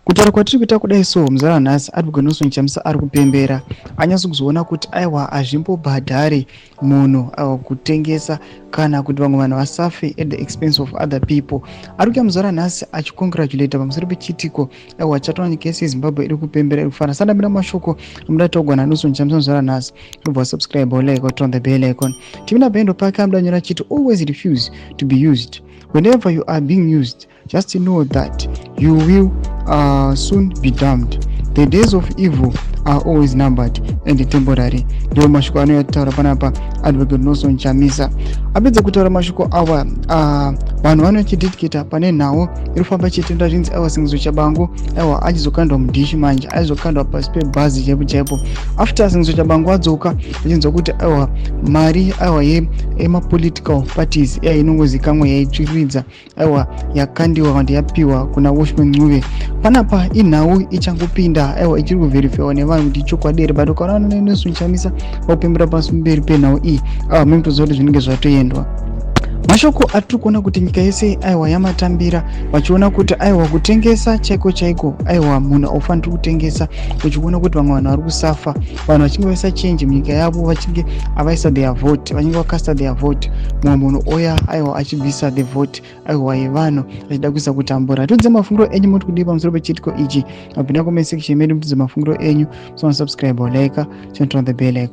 Kutaura kwatiri kuita kudai so, muzara nhasi Advocate Nelson Chamisa ari kupembera, anyatso kuzoona kuti aiwa, hazvimbobhadhari munhu aiwa kutengesa kana kuti vamwe vanhu vasafe at the expense of other people. Ari kuya muzara nhasi achicongratulata pamusoro pechiitiko aiwa chatoona nyika yese yeZimbabwe iri kupembera, iri kufara. Sandambira mashoko amuda taugwa naNelson Chamisa muzara nhasi, unobva subscribe, like, turn the bell icon. Timina bhendo pake amuda nyora achiti, "Always refuse to be used. Whenever you are being used, just know that you will soon be dumped. The days of evil are always numbered and temporary." Ndiwo mashoko anoyataura panapa Advocate Nelson Chamisa. Apedza kutaura mashoko awa, vanhu vanochidedicata pane nhau iri kufamba ichitenda zvinzi aiwa, Sengezo Tshabangu aiwa achizokandwa mudhishi, manje aizokandwa pasi pebhazi chaipo chaipo. After Sengezo Tshabangu adzoka, achinzwa kuti aiwa, mari aiwa yemapolitical parties iya inongozikamwa yaitsviridza aiwa yakandiwa kana yapiwa kuna Welshman Ncube. Panapa inhau ichangopinda, aiwa ichiri kuverifyiwa nevanhu kuti ichokwadi here, but ukaona Nelson Chamisa vakupembera pasi mberi penhau iyi, aiwa munotoziva kuti zvinenge zvatoendwa. Mashoko atiri kuona kuti nyika yese aiwa yamatambira vachiona kuti aiwa, kutengesa chaiko chaiko, aiwa munhu haufaniri kutengesa uchiona kuti vamwe vanhu vari kusafa. Vanhu vachinge vaisa change munyika yavo, vachinge avaisa their vote, vachinge vakasta their vote, mumwe munhu oya aiwa achibvisa the vote aiwa yevanhu achida kuisa kutambura. Tiudze mafungiro enyu, moti kudii pamusoro pechiitiko ichi? Mapinda comment section medu, mutiudze mafungiro enyu. So subscribe, like, turn on the bell icon.